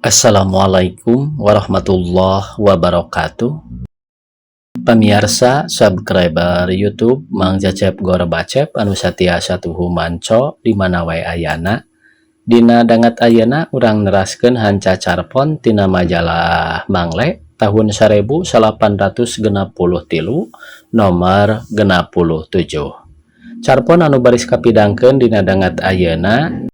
Assalamualaikum warahmatullahi wabarakatuh. Pamiarsa subscriber YouTube Mang Cecep Gorbacep anu satia satuhu manco di mana wae ayana. Dina dangat ayeuna urang neraskeun hanca carpon tina majalah Mangle tahun 1863 nomor 67. Carpon anu baris kapidangkeun dina dangat ayeuna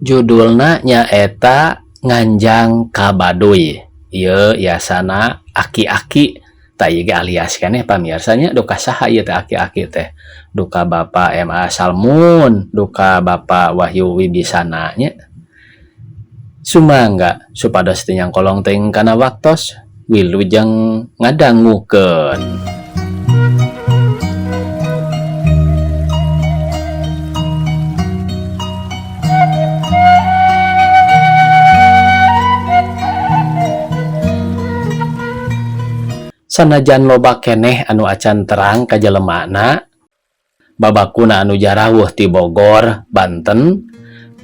judulna nyaeta Nganjang ka Baduy. Ieu yasana aki-aki tah ieu ge alias keneh pamiarsa nya, duka saha ieu teh aki-aki teh, duka Bapak MA Salmun, duka Bapak Wahyu Wibisana nya. Sumangga supados teu nyangkolong teuing kana waktos, wilujeng ngadangukeun. Sanajan loba keneh anu acan terang ka jelemana, babakuna anu jarawuh ti Bogor, Banten,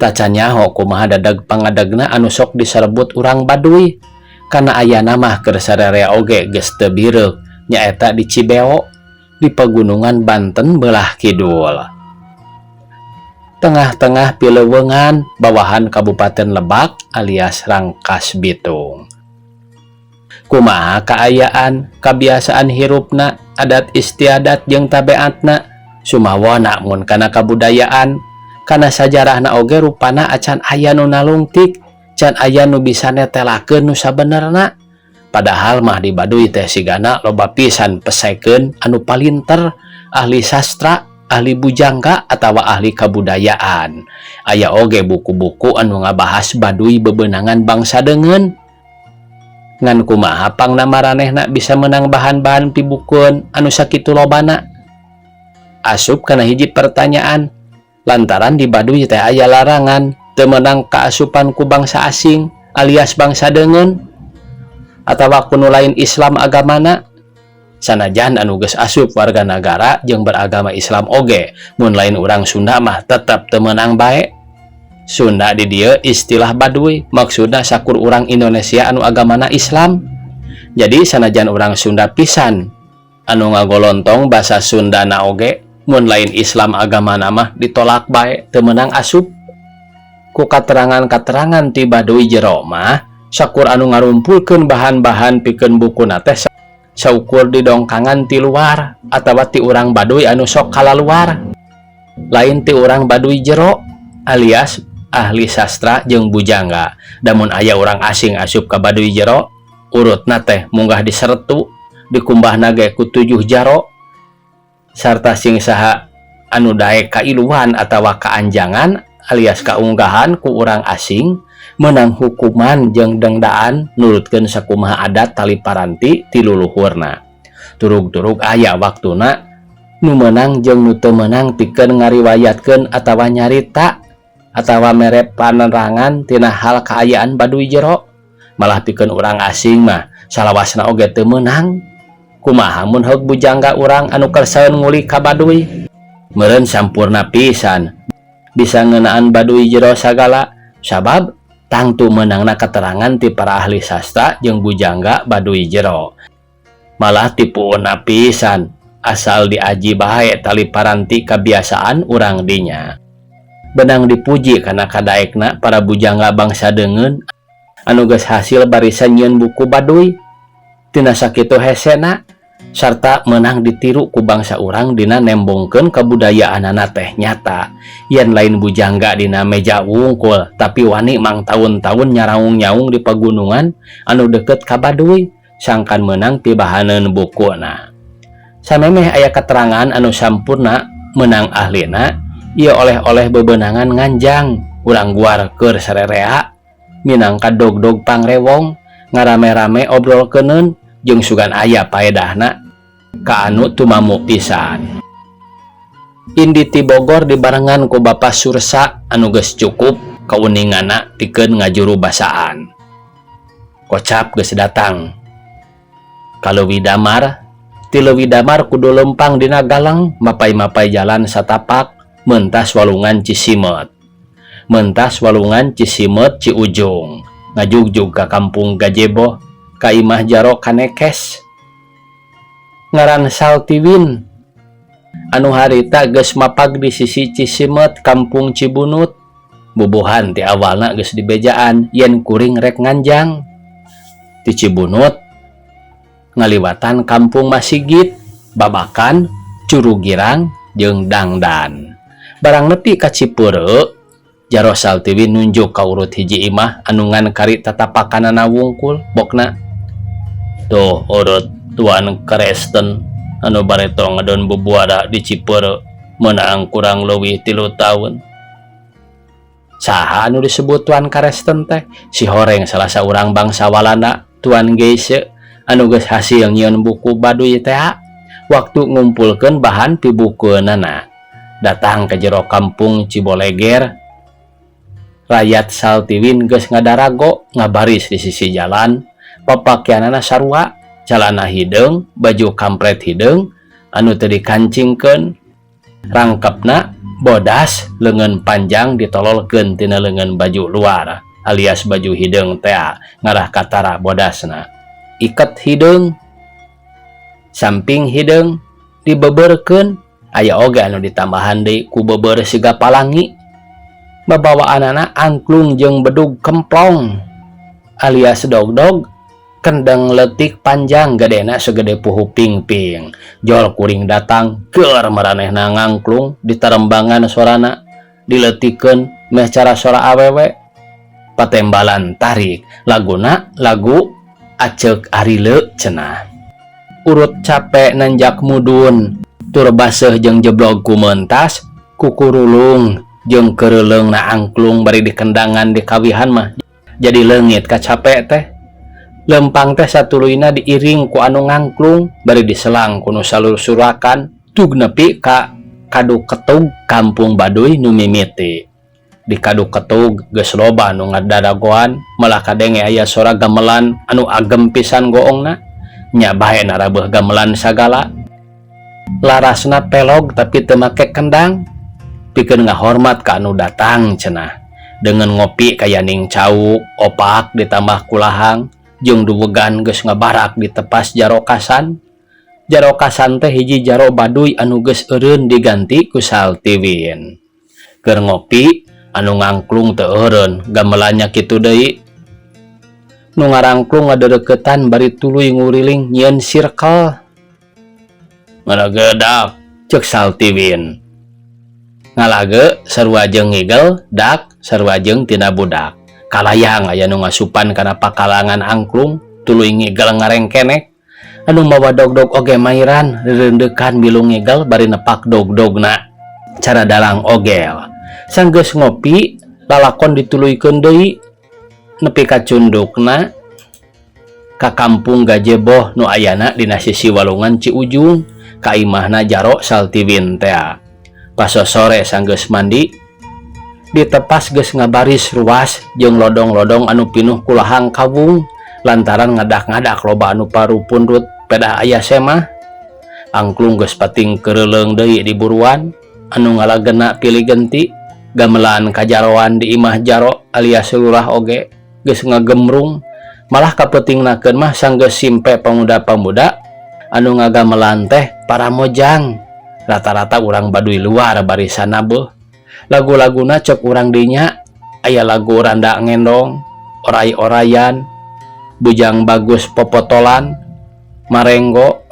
tacan nyaho kumaha dadeg pangadegna anu sok diserebut urang Baduy. Kana ayana mah keur sararea oge geus teu bireuk, nyaeta di Cibeo, di pegunungan Banten belah kidul. Tengah-tengah pileuweungan bawahan Kabupaten Lebak alias Rangkas Bitung. Kumaha kaayaan, kabiasaan hirupna, adat istiadat jeung tabeatna, sumawona mun kana kabudayaan, kana sajarahna oge rupana acan aya nu nalungtik, can aya nu bisa netelakeun nu sabenerna. Padahal mah di Baduy teh sigana loba pisan pesekeun anu palinter, ahli sastra, ahli bujangga atawa ahli kabudayaan. Aya oge buku-buku anu ngabahas Baduy bebenangan bangsa deungeun. Ngan kumaha pangna maranehna bisa menang bahan-bahan pibukeun anu sakitu lobana? Asup kana hiji pertanyaan, lantaran di Baduy teh aya larangan teu meunang kaasupan ku bangsa asing alias bangsa deungeun atawa ku nu lain Islam agamana. Sanajan anu geus asup warga nagara jeung beragama Islam oge, mun lain urang Sunda mah tetep teu meunang bae. Sunda di dieu istilah Baduy maksudna sakur urang Indonesia anu agamana Islam. Jadi sanajan urang Sunda pisan anu ngagolontong basa Sundana oge, mun lain Islam agamana mah ditolak bae, teu meunang asup. Ku katerangan-katerangan ti Baduy jero mah sakur anu ngarumpulkeun bahan-bahan pikeun bukuna teh saukur didongkangan ti luar atawa ti urang Baduy anu sok kalaluar, lain ti urang Baduy jero alias ahli sastra jeung bujangga. Damun aya urang asing asup ka Baduy jero, urutna teh munggah disertu, dikumbahna ge ku 7 jaro, sarta sing saha anu daek kailuan atawa kaanjangan alias kaunggahan ku urang asing menang hukuman jeung dengdaan nurutkeun sakumaha adat tali paranti ti luluhurna. Turug-turug aya waktuna nu meunang jeung nu teu meunang pikeun ngariwayatkeun atawa nyarita atawa mere panerangan tina hal kaayaan Baduy jero. Malah pikeun urang asing mah salawasna oge teu meunang. Kumaha mun heug bujangga urang anu kersaeun ngulik ka Baduy? Meureun sampurna pisan bisa ngeunaan Baduy jero sagala, sabab tangtu meunangna keterangan ti para ahli sastra jeung bujangga Baduy jero. Malah tipuuna pisan asal diaji bae tali paranti kabiasaan urang dinya. Benang dipuji kana kadaekna para bujangga bangsa deungeun anu geus hasil barisan nyieun buku Baduy. Tina sakitu hesena sarta meunang ditiru ku bangsa urang dina nembongkeun kabudayaanana teh nyata. Yen lain bujangga dina meja wungkul, tapi wani mang taun-taun nyaraung-nyaung di pagunungan anu deket ka Baduy, sangkan meunang pibahaneun bukuna. Samemeh aya keterangan anu sampurna meunang ahlina, ieu oleh-oleh bebenangan nganjang urang guar keur sarerea minangka dog-dog pangrewong ngarame-rame obrolkeuneun jeung sugan aya paedahna ka anu tumamu pisan. Indi ti Bogor dibarengan ku Bapak Sursa anu geus cukup kauningana pikeun ngajuru basaan. Kocap geus datang. Ka Leuwi Damar, ti Leuwi Damar kudu lempang dina galang mapai-mapai jalan satapak mentas walungan Cisimeut. Mentas walungan Cisimeut Ciujung. Ngajugjug ka kampung Gajeboh ka imah Jaro Kanekes. Ngaran Saltiwin anu harita geus mapag di sisi Cisimeut, Kampung Cibunut. Bubuhan ti awalna geus dibejaan yen kuring rek nganjang ti Cibunut ngaliwatan Kampung Masigit, Babakan, Curug Girang jeung Dangdan. Barang nepi ka Cipeureuh, Jaro Saltiwin nunjuk ka urut hiji imah anu ngan kari tatapakanana wungkul. Bokna, "Tuh urut Tuan Kresten anu bareto ngedon bubuara di Cipeureuh meunang kurang leuwih 3 tahun." Saha anu disebut Tuan Karesten teh? Si horeng salah saurang bangsa Walanda, Tuan Geise, anu geus hasil nyieun buku Baduy teh waktu ngumpulkeun bahan pibukueunana. Datang ke jero Kampung Ciboleger, rayat Saltiwin geus ngadarago ngabaris di sisi jalan. Papakeanana sarua, calana hideung, baju kampret hideung anu teu dikancingkeun, rangkepna bodas lengan panjang ditololkeun tina lengan baju luar alias baju hideung tea, ngarah katara bodasna. Iket hideung, samping hideung dibeberkeun, aya oge anu ditambahan deui ku beber siga palangi. Babawaanana angklung jeung bedug kemplong alias dogdog kendeng letik panjang, gedena segede puhu pingping. Jol kuring datang, keur maranehna ngangklung, ditarembangan sorana, diletikeun meh cara sora awewe, patembalan tarik laguna lagu Aceuk Arile cenah. Urut capek nanjak mudun tur baseuh jeung jeblog ku mentas, kukurulung jeung keureuleung na angklung bari dikendangan di kawihan mah jadi leungit kacapek teh. Lempang teh satuluyna diiring ku anu ngangklung bari diselang ku nu salusurakan tug nepi ka Kadu Ketug, Kampung Baduy nu mimiti. Di Kadu Ketug geus loba nu ngadadagoan, malah kadenge aya sora gamelan anu agem pisan goongna. Nya bae narabeuh gamelan sagala, larasna pelog tapi teu make kendang, pikeun ngahormat ka anu datang cenah. Dengan ngopi kayaning cau opak ditambah kulahang jeung duwegan geus ngabarak di tepas Jaro Kasan. Jaro Kasan teh hiji jaro Baduy anu geus eureun diganti ku Saltiwin. Keur ngopi, anu ngangklung teu eureun, gamelannya kitu deui. Nu ngarangklung ngadeureuketan bari tuluy nguriling nyieun circle. "Ngalagedak," ceuk Saltiwin. Ngalage sarua jeung ngigel dak, sarua jeung tina budak. Kalayang aya nu ngasupan kana pakalangan angklung, tuluy ngigel ngarengkenek. Anu mawa dogdog oge mairan rerendekan milu ngigel bari nepak dogdogna cara dalang ogel. Sanggeus ngopi, lalakon dituluykeun deui nepi ka cundukna ka Kampung Gajeboh nu ayana dina sisi walungan Ciujung, ka imahna Jaro Saltiwin tea. Pas sore sanggeus mandi, ditepas geus ngabaris ruas jeung lodong-lodong anu pinuh ku lahang kawung lantaran ngadak-ngadak loba anu parupundut pedah aya semah. Angklung geus pating keureuleung deui di buruan, anu ngalagena pilih genti. Gamelan kajaroan di imah jaro alias lurah oge geus ngagemrung. Malah kapeutingnakeun mah, sanggeus simpe pemuda-pemuda, anu ngagamelan teh para mojang, rata-rata urang Baduy Luar barisan beuh. Lagu-laguna cek urang dinya aya lagu Randa Ngendong, Oray-orayan, Bujang Bagus Popotolan, Marenggo,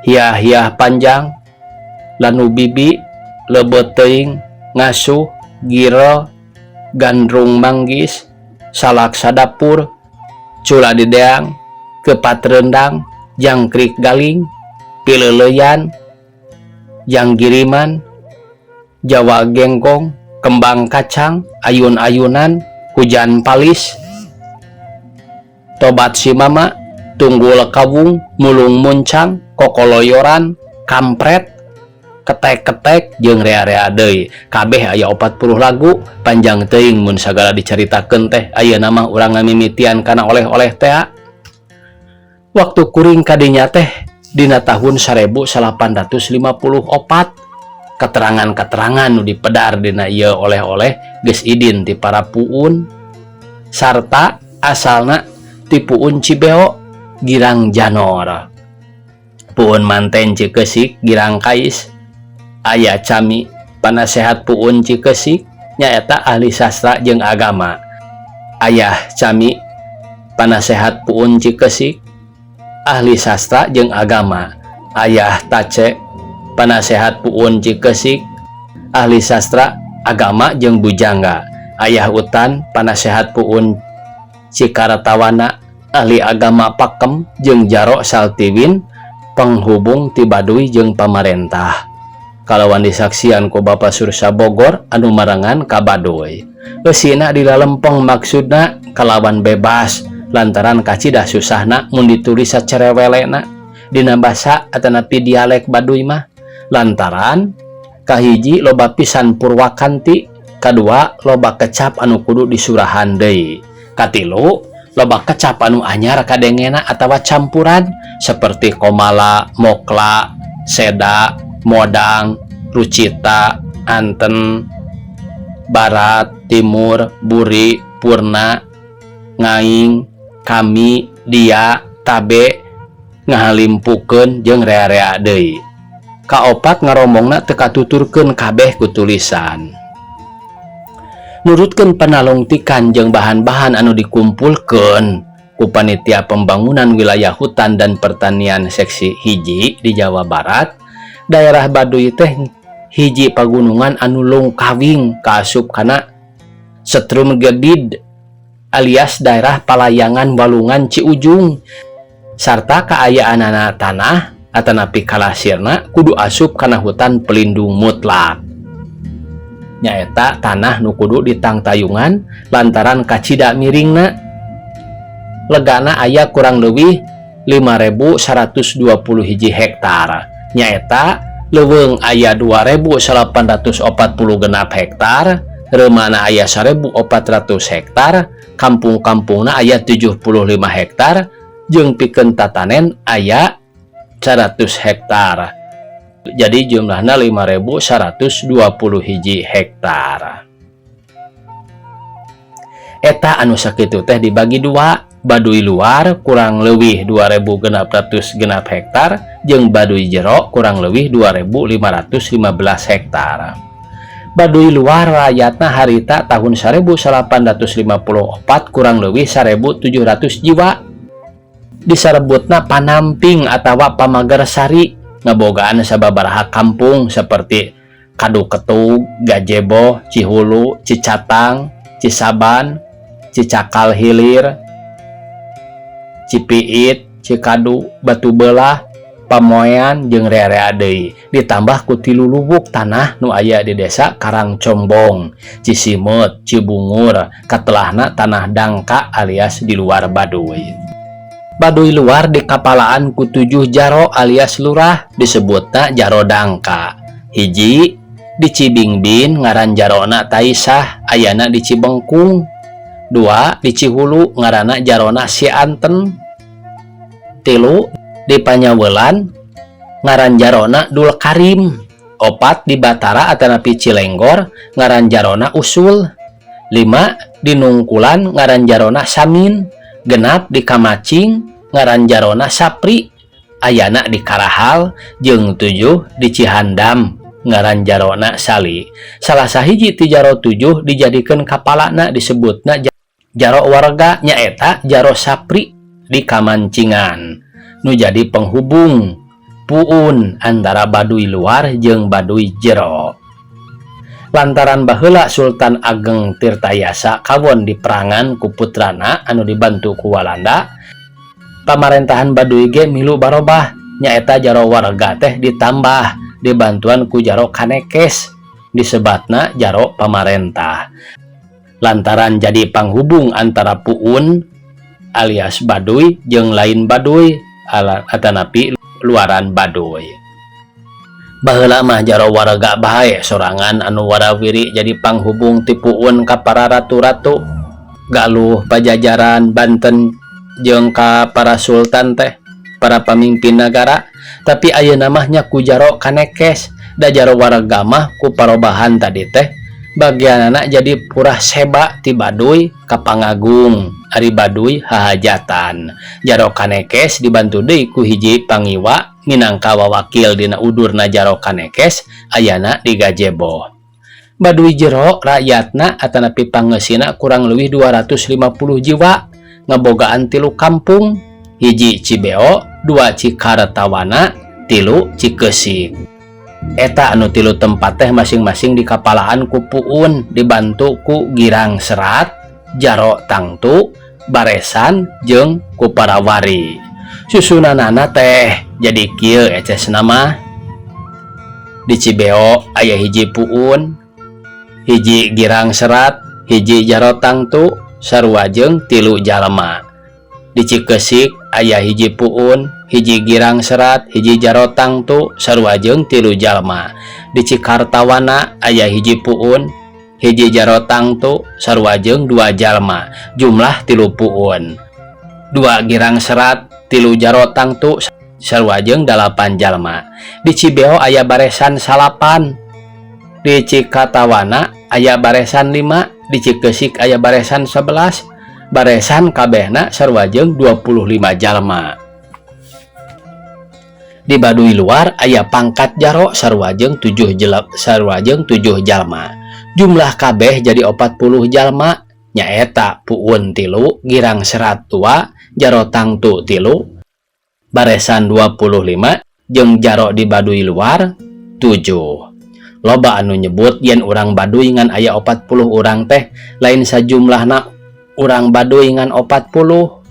Hiah-hiah Panjang, Lanu Bibi, Lebet Teuing, Ngasuh, Girel, Gandrung Manggis, Salak Sadapur, Cula Dideang, Kepat Rendang, Jangkrik Galing, Pileleyan, Janggiriman, Jawa Genggong, Kembang Kacang, Ayun-ayunan, Hujan Palis, Tobat Si Mama, Tunggul Kawung, Mulung Muncang, Kokoloyoran, Kampret, Ketek-ketek jeung rea-rea deui. Kabeh aya 40 lagu, panjang teuing mun sagala dicaritakeun teh. Ayeuna mah urang ngamimitian kana oleh-oleh teh. Waktu kuring kadinya teh dina tahun 1854. Keterangan-keterangan nu dipedar dina ieu oleh-oleh geus idin ti para puun sarta Asalna ti Puun Cibeo, Girang Janor. Puun Manten Cikeusik, Girang Kais. Aya Cami, panasehat Puun Cikeusik, nyaeta ahli sastra jeung agama. Ayah Cami, panasehat Puun Cikeusik, ahli sastra jeung agama. Ayah Tace, panasehat Puun Cikeusik, ahli sastra, agama jeung bujangga. Ayah Utan, panasehat Puun Cikaratawana, ahli agama pakem, jeung Jaro Saltiwin, penghubung ti Baduy jeung pamarentah, kalawan disaksian ku Bapak Sursa Bogor anu marengan ka Baduy. Eusina dilalempeng maksudna kalawan bebas lantaran kacida susahna mun ditulis sacerewelena dina basa atanapi dialek Baduy mah, lantaran kahiji loba pisan purwakanti, kadua loba kecap anu kudu disurahan deui, katilu loba kecap anu anyar kadengena atawa campuran seperti komala, mokla, seda, modang, rucita, anten, barat, timur, buri, purna, ngaing, kami, dia, tabe, ngahalimpukeun, jeung rea-rea deui. Kaopat, ngaromongna teu katuturkeun kabeh ku tulisan. Nurutkeun panalungtikan jeung bahan-bahan anu dikumpulkeun ku Panitia Pembangunan Wilayah Hutan dan Pertanian Seksi 1 di Jawa Barat, daerah Baduy teh hiji pagunungan anu lungkawing kaasup kana Stroomgebied alias daerah Palayangan Walungan Ciujung, sarta kaayaanana tanah atanapi kalasirna kudu asup kana hutan pelindung mutlak, nyaeta tanah nu kudu ditangtayungan lantaran kacida miringna. Legana aya kurang lebih 5120 hiji hektar, nyaeta leuweung aya 2846 hektar, reumana aya 1400 hektar, kampung-kampungna aya 75 hektar, jeung pikeun tatanen aya 100 hektar. Jadi jumlahnya 5120 hiji hektar. Eta anu sakitu teh dibagi dua, Baduy luar kurang lebih 2606 hektar jeung Baduy jero kurang lebih 2515 hektar. Baduy luar rakyatna harita tahun 1854 kurang lebih 1700 jiwa, diserebutna Panamping atau Pamagersari, ngabogaan sababaraha kampung seperti Kadu Ketug, Gajeboh, Cihulu, Cicatang, Cisaban, Cicakal Hilir, Cipiit, Cikadu, Batu Belah, Pamoean, jeung rea-rea deui, ditambah ku tilu lubuk tanah nu aya di desa Karangcombong, Cisimeut, Cibungur, katelahna tanah dangka alias di luar Baduy. Baduy luar dikapalaan ku tujuh jaro alias lurah, disebutna jaro dangka. Hiji, di Cibingbin, ngaran jarona Taisah, ayana di Cibengkung. Dua, di Cihulu, ngaranna jarona Si Anten. Tilu, di Panyawelan, ngaran jarona Dul Karim. Opat, di Batara atanapi Cilenggor, ngaran jarona Usul. Lima, di Nungkulan, ngaran jarona Samin. 6, di Kamacing, ngaran jarona Sapri, ayana di Karahal, jeung 7 di Cihandam, ngaran jarona Sali. Salah sahiji ti jaro 7 dijadikan kapalana, disebutna jaro warga, nyaeta jaro Sapri di Kamancingan, nu jadi penghubung puun antara Baduy luar jeung Baduy jero. Lantaran baheula Sultan Ageng Tirtayasa kawon diperangan ku putrana anu dibantu ku Walanda, pamarentahan Baduy ge milu barobah, nyaeta jaro warga teh ditambah dibantuan ku jaro kanekes, disebatna jaro pamarentah lantaran jadi panghubung antara puun alias Baduy jeung lain Baduy atanapi luaran Baduy. Baheula mah jaro warga bae sorangan anu warawiri jadi panghubung ti puun ka para ratu-ratu Galuh, Pajajaran, Banten, jeung ka para sultan teh, para pamimpin negara. Tapi ayeuna mah nya ku jaro kanekes, da jaro warga mah ku parobahan tadi teh. Bagianana jadi Puraseba ti Baduy ka Pangagung ari Baduy hahajatan. Jaro Kanekes dibantu deui ku hiji pangiwa minangka wawakil dina udurna Jaro Kanekes ayana di Gajeboh. Baduy Jero rakyatna atanapi pangeusina kurang leuwih 250 jiwa ngabogaan tilu kampung, hiji Cibeo, dua Cikartawana, tilu Cikeusik. Eta anu tilu tempat teh masing-masing dikapalaan ku puun dibantu ku Girang Serat, Jaro Tangtu, Baresan jeung ku Parawari. Susunanana teh jadi kieu ecesna mah. Di Cibeo aya hiji puun, hiji Girang Serat, hiji Jaro Tangtu, sarua jeung tilu jalma. Di Cikeusik aya hiji puun, hiji Girang Serat, hiji Jaro Tangtu, sarua jeung tilu jalma. Di Cikartawana aya hiji puun, hiji Jaro Tangtu, sarua jeung dua jalma, jumlah tilu puun, dua Girang Serat, tilu Jaro Tangtu, sarua jeung dalapan jalma. Di Cibeo aya baresan salapan, di Cikatawana aya baresan 5, di Cikeusik aya baresan 11, baresan kabehna sarua jeung 25 jalma. Di Baduy Luar aya pangkat jaro sarua jeung 7 jelap sarua jeung 7 jalma. Jumlah kabeh jadi 40 jalma, nyaeta puun tilu, Girang Serat dua, Jaro Tangtu tilu, baresan 25 jeung jaro di Baduy Luar 7. Loba anu nyebut yen urang Baduy ngan aya 40 urang teh lain sajumlahna urang Baduy ngan 40.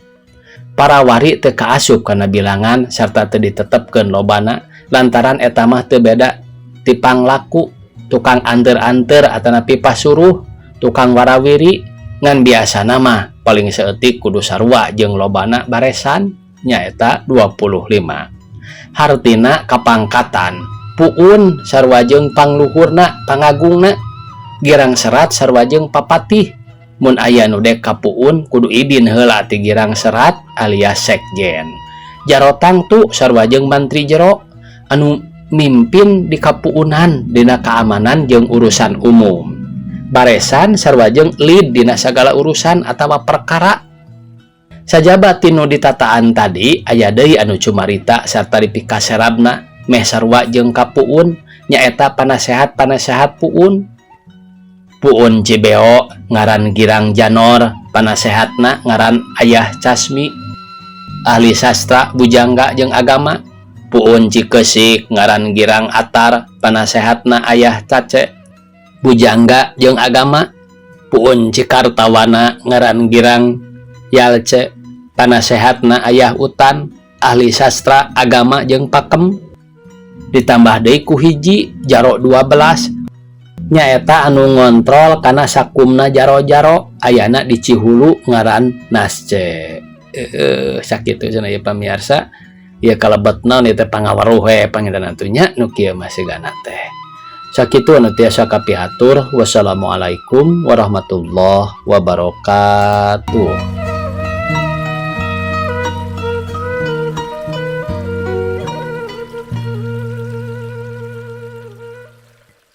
Parawari teu kaasup kana bilangan serta teu ditetepkeun lobana lantaran eta mah teu beda ti panglaku, tukang anter-anter atanapi pasuruh, tukang warawiri, ngan biasana mah paling saeutik kudu sarua jeung lobana baresan nyaeta 25. Hartina kapangkatan puun sarua jeung pangluhurna, pangagungna, Girang Serat sarua jeung papatih. Mun aya nu dek ka puun kudu idin heula ti Girang Serat alias sekjen. Jaro Tangtu sarua jeung mantri jero anu mimpin di kapuunan dina keamanan jeung urusan umum. Baresan sarua jeung lead dina sagala urusan atawa perkara. Sajaba tinu ditataan tadi aya deui anu cumarita sarta dipikaserabna meh sarua jeung kapuun, nyaeta panasehat-panasehat puun. Puun Cibeo ngaran Girang Janor, panasehatna ngaran Ayah Casmi, ahli sastra, bujangga jeung agama. Puun Cikeusik ngaran Girang Atar, panasehatna Ayah Cace, bujangga jeung agama. Puun Cikartawana ngaran Girang Yalce, panasehatna Ayah Utan, ahli sastra, agama jeung pakem. Ditambah deui ku hiji jaro 12, nyaeta anu ngontrol kana sakumna jaro-jaro, ayana di Cihulu ngaran Nasce. Sakitu cenah ieu pamiarsa. Ieu kalebet naon ieu teh, pangaweruh we panginten atuh nya nu kieu mah sigana teh. Sakitu anu tiasa kapihatur. Wassalamualaikum warahmatullahi wabarakatuh.